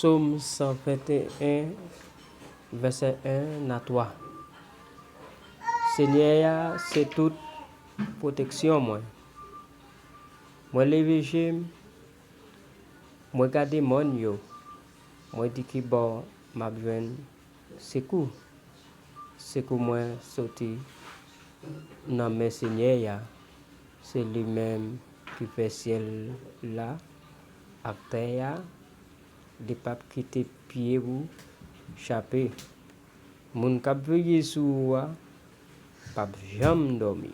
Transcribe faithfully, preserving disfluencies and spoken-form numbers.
Sòm san venteyen, vèsè en a twa. Senyè a se tout pwoteksyon mwen. Mwen leve je m, mwen gade mòn yo, mwen di ki bò m ap jwenn sekou. Sekou mwen soti nan men Senyè a, se li menm ki fè syèl la ak tè a, li p ap kite pye w chape. Moun k ap veye sou ou a p ap janm dòmi.